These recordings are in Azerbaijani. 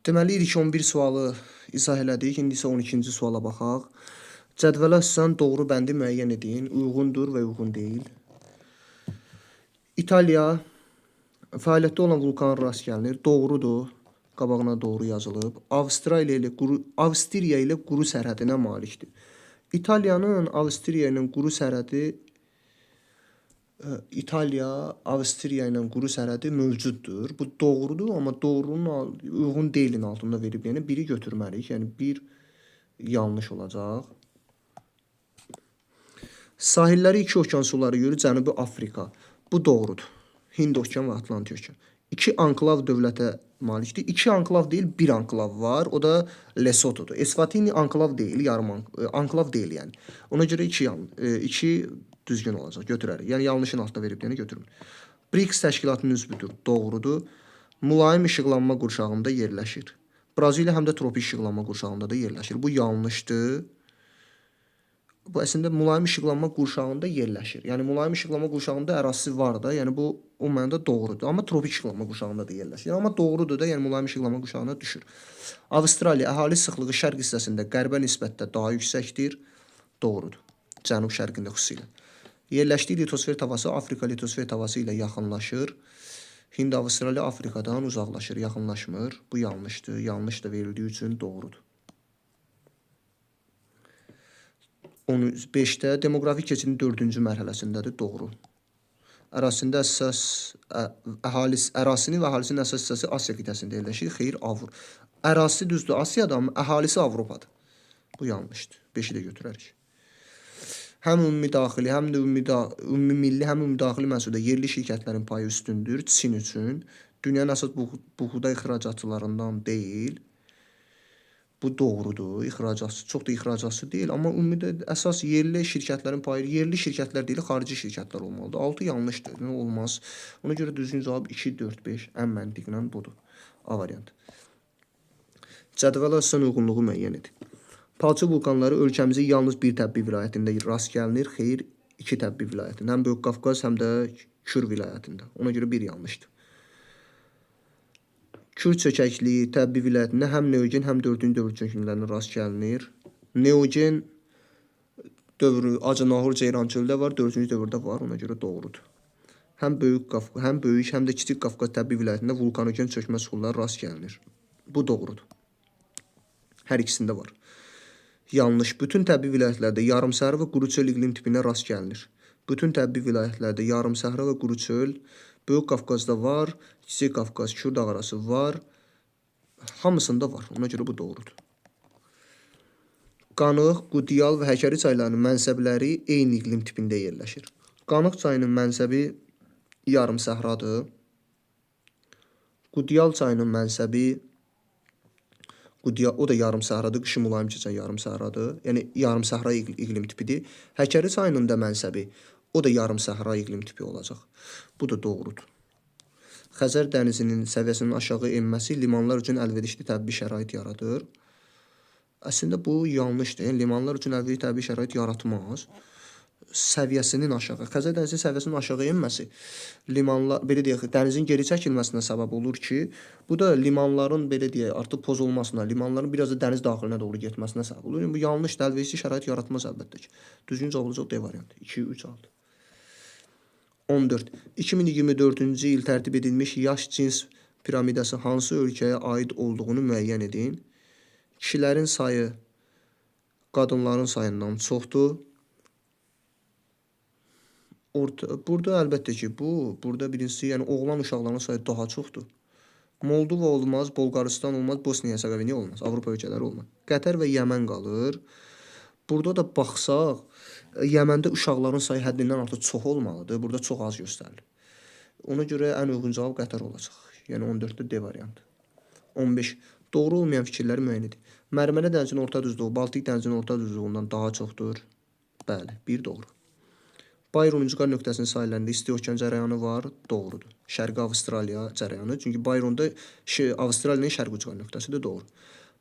Deməli, ilk 11 sualı izah elədik. İndi isə 12-ci suala baxaq. Cədvələ əsasən doğru bəndi müəyyən edin. Uyğundur və uyğun deyil. İtaliya fəaliyyətdə olan vulkana rast gəlinir. Doğrudur. Qabağına doğru yazılıb. Avstriya ilə quru sərhədinə malikdir. İtaliyanın Avstriya ilə quru sərhədi İtaliya Avstriya ilə quru sərhədi mövcuddur. Bu doğrudur, amma doğrunun uyğun deyilin altında verib. Yəni biri götürməliyik. Yəni bir yanlış olacaq. Sahilləri iki okean suları gölü Cənubi Afrika. Bu doğrudur. Hind okean və Atlantik okean. İki anklav dövlətə malikdir. İki anklav deyil, bir anklav var. O da Lesotodur. Esvatini anklav deyil, yarım anklav deyil yəni. Ona görə iki düzgün olacaq, götürərik. Yəni yanlışın altında verib deyəni götürmür. BRICS təşkilatının üzvüdür. Doğrudur. Mülayim işıqlanma qurşağında yerləşir. Braziliya həm də tropik işıqlanma qurşağında da yerləşir. Bu yanlışdır. Bu əslində mülayim işıqlanma qurşağında yerləşir. Yəni mülayim işıqlanma qurşağında ərazisi var da, yəni bu o mənada doğrudur. Amma tropik işıqlanma qurşağında da yerləşir. Yəni, amma doğrudur da, yəni mülayim işıqlanma qurşağına düşür. Avstraliya əhali sıxlığı şərq hissəsində qərbə nisbətdə daha yüksəkdir. Doğrudur. Cənub-şərqində xüsusilə. Yerləşdiyi litosfer tavası Afrika litosfer tavası ilə yaxınlaşır. Hind, Avstraliya Afrikadan uzaqlaşır, yaxınlaşmır. Bu yanlışdır. Yanlış da verildiyi üçün doğrudur. 15-də demoqrafik keçidin 4-cü mərhələsindədir. Doğru. Ərazisində əsas ərazisinin və əhalisinin əsas hissəsi Asiya qitəsində yerləşir. Xeyr, Avropa. Ərazisi düzdür Asiyada, amma əhalisi Avropadır. Bu yanlışdır. 5-i də götürərik. Həm ümumi daxili, həm də ümumi milli, həm ümumi daxili məhsulda yerli şirkətlərin payı üstündür Çin üçün. Dünyanın əsas buğda ixracatçılarından deyil. Bu doğrudur. İxracatçı, çox da ixracatçı deyil, amma ümumidə əsas yerli şirkətlərin payı, yerli şirkətlər deyil, xarici şirkətlər olmalıdır. 6 yanlışdır. Nə olmaz. Ona görə düzgün cavab 2, 4, 5 ən məntiqlə budur. A variantı. Cədvələ əsasən uyğunluğu müəyyən edin. Palçıq vulkanları ölkəmizin yalnız bir təbii vilayətində rast gəlinir. Xeyr, iki təbii vilayətində. Həm Böyük Qafqaz, həm də Kür vilayətində. Ona görə bir yanlışdır. Kür çökəkliyi təbii vilayətində həm neogen, həm 4-cü dövr çökümlərinə rast gəlinir. Neogen dövrü Acı-Nahur Ceyrançöldə var, 4-cü dövrdə var, ona görə doğrudur. Həm Böyük Qafqaz, həm Böyük, həm də Kiçik Qafqaz təbii vilayətində vulkanogen çökmə suxurları rast gəlinir. Bu doğrudur. Hər ikisində var. Yanlış. Bütün təbii vilayətlərdə yarımsəhra və quru çöl iqlim tipinə rast gəlinir. Bütün təbii vilayətlərdə yarımsəhra və quru çöl, Böyük Qafqazda var, Kiçik Qafqaz, Kür dağ arası var. Hamısında var. Ona görə bu doğrudur. Qanıq, Qudiyal və Həkəri çaylarının mənsəbləri eyni iqlim tipində yerləşir. Qanıq çayının mənsəbi yarımsəhradır. Qudiyal çayının mənsəbi Qudiyal, o da yarımsəhradır, qışı mülayim keçən yarımsəhradır. Yəni yarımsəhra iqlim tipidir. Həkəri çayının da mənsəbi o da yarımsəhra iqlim tipi olacaq. Bu da doğrudur. Xəzər dənizinin səviyyəsinin aşağı enməsi limanlar üçün əlverişli təbii şərait yaradır. Əslində bu yanlışdır. Yəni limanlar üçün əlverişli təbii şərait yaratmaz. Səviyyəsinin aşağı, Xəzər dənizinin səviyyəsinin aşağı enməsi limanlar, belə deyək, dənizin geri çəkilməsinə səbəb olur ki, bu da limanların belə deyək, artıq pozulmasına, limanların biraz da dəniz daxilinə doğru getməsinə səbəb olur. Yəni bu yanlışdır, əlverişli şərait yaratmaz əlbəttə ki. Düzgün cavab olacaq D variantı. 2, 3, 6. 14. 2024-cü il tərtib edilmiş yaş cins piramidası hansı ölkəyə aid olduğunu müəyyən edin. Kişilərin sayı qadınların sayından çoxdur. Burada əlbəttə ki, burada birincisi, yəni oğlan uşaqlarının sayı daha çoxdur. Moldova olmaz, Bolqarıstan olmaz, Bosniya Hersegovina olmaz, Avropa ölkələri olmaz. Qətər və Yəmən qalır. Burada da baxsaq, Yəməndə uşaqların sayı həddindən artıq çox olmalıdır. Burada çox az göstərilir. Ona görə ən uyğun cavab Qətər olacaq. Yəni 14-də D variantı. 15. Doğru olmayan fikirləri müəyyən edin. Mərmərə dənizinin orta düzlüyü Baltik dənizinin orta düzlüyündən daha çoxdur. Bəli, bir doğru. Bayron ucqar nöqtəsinin sahillərində isti okean cərəyanı var. Doğrudur. Şərqi Avstraliya cərəyanı. Çünki Bayronda Avstraliyanın şərqi ucqar nöqtəsidir. Doğru.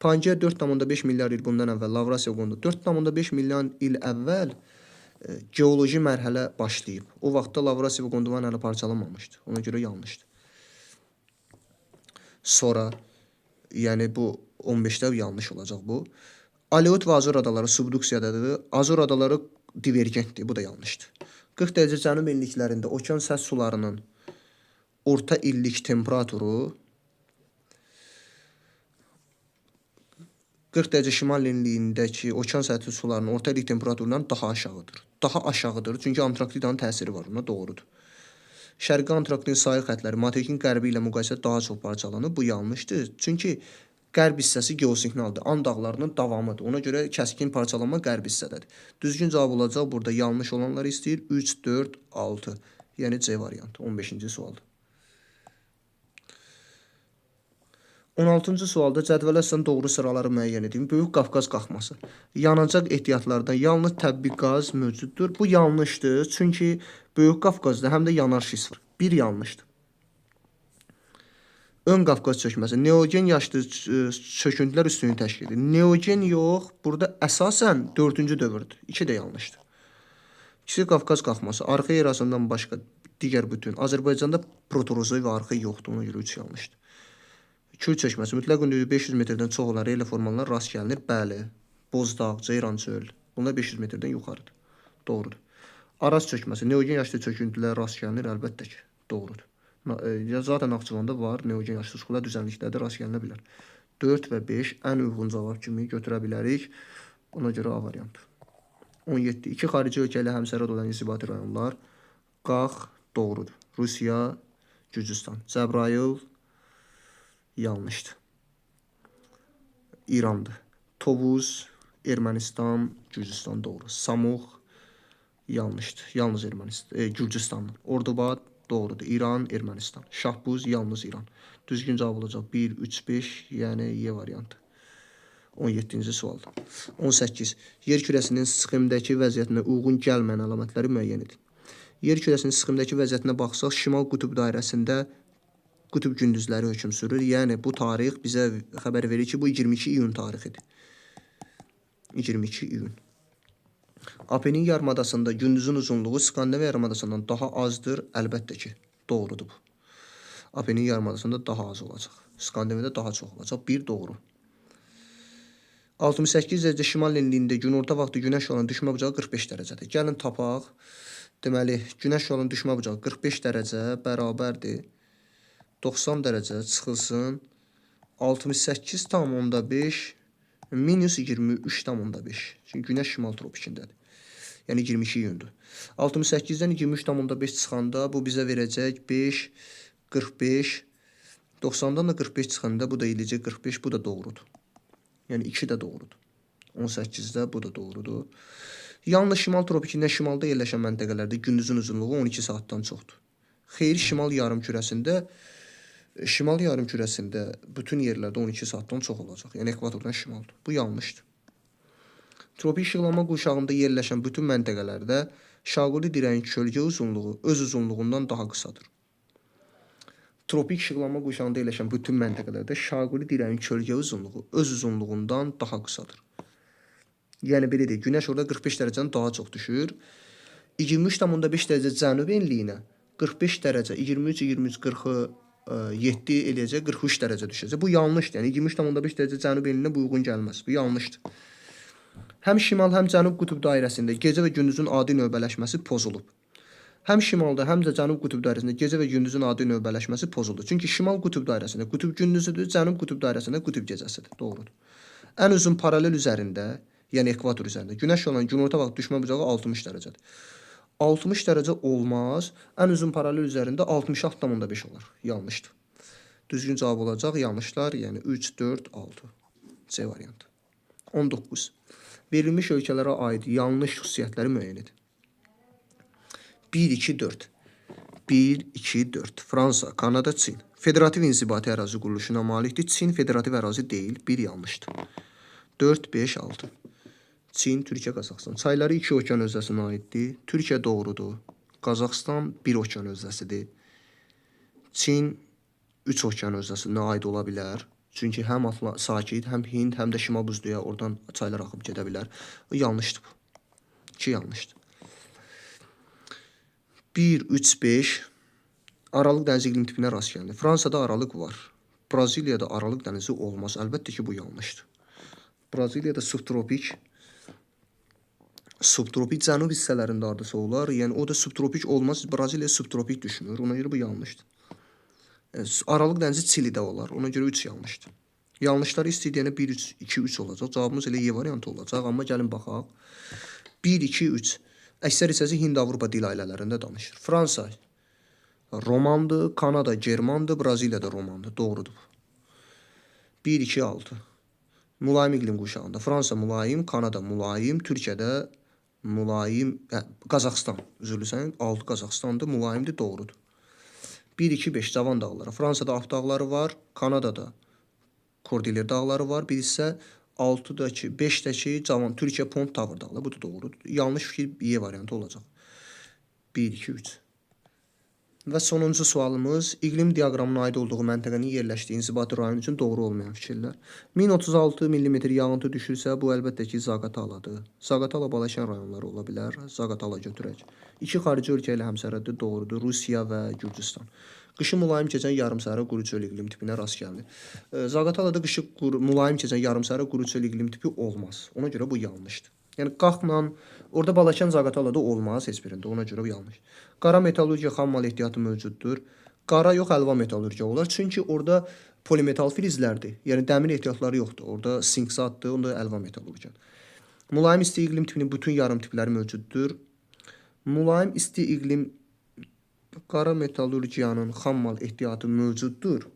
Pangea 4,5 milyard il bundan əvvəl Lavrasiya qondu. 4,5 milyon il əvvəl geoloji mərhələ başlayıb. O vaxtda Lavrasiya və Gondvana hələ parçalanmamışdı. Ona görə yanlışdır. Sonra Yəni bu 15-də yanlış olacaq bu. Aleut və Azor adaları subduksiyadadır. Azor adaları divergentdir. Bu da yanlışdır. 40 dərəcə cənub enliklərində okean səth sularının orta illik temperaturu 40 dərəcə şimal enliyindəki okean səthi sularının orta illik temperaturundan daha aşağıdır. Daha aşağıdır, çünki Antarktidanın təsiri var buna, doğrudur. Şərqi Antarktin sahil xətləri materikin qərbi ilə müqayisədə daha çox parçalanıb. Bu yanlışdır. Çünki qərb hissəsi geosinknaldır. And dağlarının davamıdır. Ona görə kəskin parçalanma qərb hissədədir. Düzgün cavab olacaq burada yanlış olanları istəyir. 3, 4, 6. Yəni C variantı. 15-ci sualdır. 16-cı sualda cədvələ əsasən doğru sıraları müəyyən edin. Böyük Qafqaz qalxması. Yanacaq ehtiyatlardan yalnız təbii qaz mövcuddur. Bu yanlışdır. Çünki Böyük Qafqazda həm də yanar şist var. Bir yanlışdır. Ön Qafqaz çökməsi neogen yaşlı çöküntülər üstünlüyünü təşkil edir. Neogen yox, burada əsasən 4-cü dövrdür. 2 də yanlışdır. Kiçik Qafqaz qalxması arxa erasından başqa digər bütün Azərbaycanda proterozoy və arxa yoxdur. Ona görə 3 yanlışdır. Kür çökməsi mütləq hündürlüyü 500 metrdən çox olan relyef formalarına rast gəlinir. Bəli. Bozdağ, Ceyrançöl. Bunlar 500 metrdən yuxarıdır. Doğrudur. Araz çökməsi neogen yaşlı çöküntülərə rast gəlinir. Əlbəttə ki, doğrudur. Zaten Naxçıvanda var neogen yaşlı suxular düzənliklərdə rast gəlinə bilər. 4 və 5 ən uyğun cavab kimi götürə bilərik. Ona görə A variantı. 17. İki xarici ölkə ilə həmsərhəd olan inzibati rayonlar. Qax doğrudur. Rusiya, Gürcüstan. Cəbrayıl yanlışdır. İrandır. Tovuz, Ermənistan, Gürcüstan doğru. Samux yanlışdır. Yalnız Ermənistan, Gürcüstandır. Ordubad doğrudur. İran, Ermənistan. Şahbuz yalnız İran. Düzgün cavab olacaq 1, 3, 5, yəni Y variantı. 17-ci sualdır. 18. Yer kürəsinin sxemdəki vəziyyətinə uyğun gəlməyən əlamətləri müəyyən edin. Yer kürəsinin sxemdəki vəziyyətinə baxsaq, şimal qütb dairəsində qütb gündüzləri hökm sürür. Yəni bu tarix bizə xəbər verir ki, bu 22 iyun tarixidir. 22 iyun. Apenin yarımadasında gündüzün uzunluğu Skandinaviya yarımadasından daha azdır. Əlbəttə ki, doğrudur bu. Apenin yarımadasında daha az olacaq. Skandinaviyada daha çox olacaq. Bir doğru. 68 dərəcə şimal enliyində günorta vaxtı günəş şüalarının düşmə bucağı 45 dərəcədir. Gəlin tapaq. Deməli, günəş şüalarının düşmə bucağı 45 dərəcə bərabərdir. 90 dərəcə çıxılsın. 68,5 minus 23,5. Çünki günəş şimal tropikindədir. Yəni 22 iyundur. 68-dən 23,5 çıxanda bu bizə verəcək 5, 45. 90-dan da 45 çıxanda bu da eləyəcək 45. Bu da doğrudur. Yəni 2 də doğrudur. 18-də bu da doğrudur. Yalnız şimal tropikindən şimalda yerləşən məntəqələrdə gündüzün uzunluğu 12 saatdan çoxdur. Xeyr, şimal yarımkürəsində bütün yerlərdə 12 saatdan çox olacaq. Yəni ekvatordan şimaldır. Bu yanlışdır. Tropik işıqlanma qurşağında yerləşən bütün məntəqələrdə şaquli dirəyin kölgə uzunluğu öz uzunluğundan daha qısadır. Tropik işıqlanma qurşağında yerləşən bütün məntəqələrdə şaquli dirəyin kölgə uzunluğu öz uzunluğundan daha qısadır. Yəni belə deyək, günəş orada 45 dərəcədən daha çox düşür. 23,5 dərəcə cənub enliyinə 45 dərəcə, 23, 23, 47 eləyəcək, 43 dərəcə düşəcək. Bu yanlışdır. Yəni 23,5 dərəcə cənub enliyinə bu uyğun gəlməz. Bu yanlışdır. Həm şimal, həm cənub qütb dairəsində gecə və gündüzün adi növbələşməsi pozulub. Həm şimalda, həm də cənub qütb dairəsində gecə və gündüzün adi növbələşməsi pozuldu. Çünki şimal qütb dairəsində qütb gündüzüdür, cənub qütb dairəsində qütb gecəsidir. Doğrudur. Ən uzun paralel üzərində, yəni ekvator üzərində günəş olan günorta vaxt düşmə bucağı 60 dərəcədir. 60 dərəcə olmaz. Ən uzun paralel üzərində 66,5 olar. Yanlışdır. Düzgün cavab olacaq yanlışlar, yəni 3, 4, 6. C variantı. 19. Verilmiş ölkələrə aid yanlış xüsusiyyətləri müəyyən edin. 1, 2, 4. 1, 2, 4. Fransa, Kanada, Çin. Federativ inzibati ərazi quruluşuna malikdir. Çin federativ ərazi deyil. Bir yanlışdır. 4, 5, 6. Çin, Türkiyə, Qazaxıstan. Çayları iki okean özəsinə aiddir. Türkiyə doğrudur. Qazaxıstan bir okean özəsidir. Çin üç okean özəsinə aid ola bilər. Çünki həm Sakit, həm Hind, həm də Şimal buzluya oradan çaylar axıb gedə bilər. Yanlışdır bu. 2 yanlışdır. 1, 3, 5 Aralıq dəniz iqlim tipinə rast gəlinir. Fransada aralıq var. Braziliyada Aralıq dənizi olmaz. Əlbəttə ki, bu yanlışdır. Braziliyada subtropik cənub hissələrində hardasa olar. Yəni o da subtropik olmaz. Braziliya subtropik düşmür. Ona görə bu yanlışdır. Aralıq dənizi Çilidə olar. Ona görə 3 yanlışdır. Yanlışları istəyir deyənə 1, 3, 2, 3 olacaq. Cavabımız elə Y variantı olacaq. Amma gəlin baxaq. 1, 2, 3. Əksər hissəsi Hind-Avropa dil ailələrində danışır. Fransa romandır, Kanada Germandır, Braziliya da romandır. Doğrudur. 1, 2, 6. Mülayim iqlim quşağında. Fransa mülayim, Kanada mülayim, Türkiyədə mülayim, Qazaxıstan, üzr istəyirəm, 6 Qazaxıstandır, mülayimdir, doğrudur. 1, 2, 5 Cavan dağları. Fransada Alp dağları var, Kanadada Kordilyer dağları var. Bir isə 6-dakı, 5-dəki Cavan, Türkiyə Pont Tavr dağları. Bu da doğrudur. Yanlış fikir Y variantı olacaq. 1, 2, 3. Və sonuncu sualımız iqlim diaqramına aid olduğu məntəqənin yerləşdiyi inzibati rayon üçün doğru olmayan fikirlər. 1036 mm yağıntı düşürsə, bu əlbəttə ki, Zaqataladır. Zaqatala Balakən rayonları ola bilər. Zaqatala götürək. İki xarici ölkə ilə həmsərhəddir, doğrudur. Rusiya və Gürcüstan. Qışı mülayim keçən yarımsəhra quru çöl iqlim tipinə rast gəlinir. Zaqatalada qışı mülayim keçən yarımsəhra quru çöl iqlim tipi olmaz. Ona görə bu yanlışdır. Yəni qalxla orada Balakən Zaqatalada olmaz heç birində. Ona görə bu yanlış. Qara metallurgiya xammal ehtiyatı mövcuddur. Qara yox, əlva metallurgiya olar. Çünki orada polimetal filizlərdir. Yəni dəmir ehtiyatları yoxdur. Orada sinksatdır, onda əlva metallurgiya. Mülayim isti iqlim tipinin bütün yarım tipləri mövcuddur. Mülayim isti iqlim qara metallurgiyanın xammal ehtiyatı mövcuddur.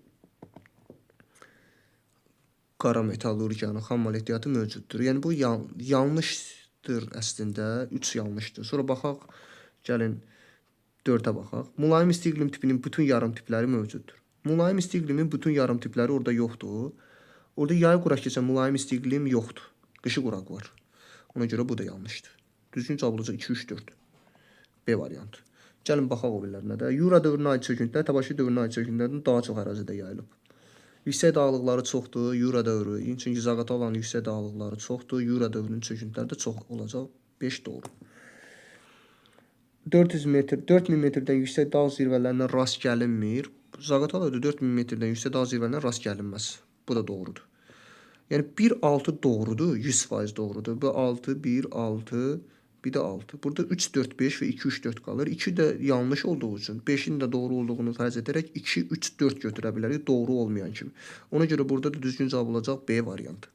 Qara metallurgiyanın xammal ehtiyatı mövcuddur. Yəni bu yanlışdır əslində. 3 yanlışdır. Sonra baxaq, gəlin 4-ə baxaq. Mülayim isti iqlim tipinin bütün yarım tipləri mövcuddur. Mülayim isti iqlimin bütün yarım tipləri orada yoxdur. Orada yayı quraq keçən mülayim isti iqlim yoxdur. Qışı quraq var. Ona görə bu da yanlışdır. Düzgün cavab olacaq 2, 3, 4. B variantı. Gəlin baxaq o birilərinə də. Yura dövrünə aid çöküntülər Təbaşir dövrünə aid çöküntülərdən daha çox ərazidə yayılıb. Yüksək dağlıqları çoxdur Yura dövrü. Çünki Zaqatalanın yüksək dağlıqları çoxdur. Yura dövrünün çöküntüləri də çox olacaq. 5 doğru. 400 metr, 4000 metrdən yüksək dağ zirvələrinə rast gəlinmir. Zaqatalada 4000 metrdən yüksək dağ zirvələrinə rast gəlinməz. Bu da doğrudur. Yəni 1 6 doğrudur, 100% doğrudur. Bu 6 1 6 bir də 6. Burada 3 4 5 və 2 3 4 qalır. 2 də yanlış olduğu üçün 5-in də doğru olduğunu fərz edərək 2 3 4 götürə bilərik, doğru olmayan kimi. Ona görə burada da düzgün cavab olacaq B variantı.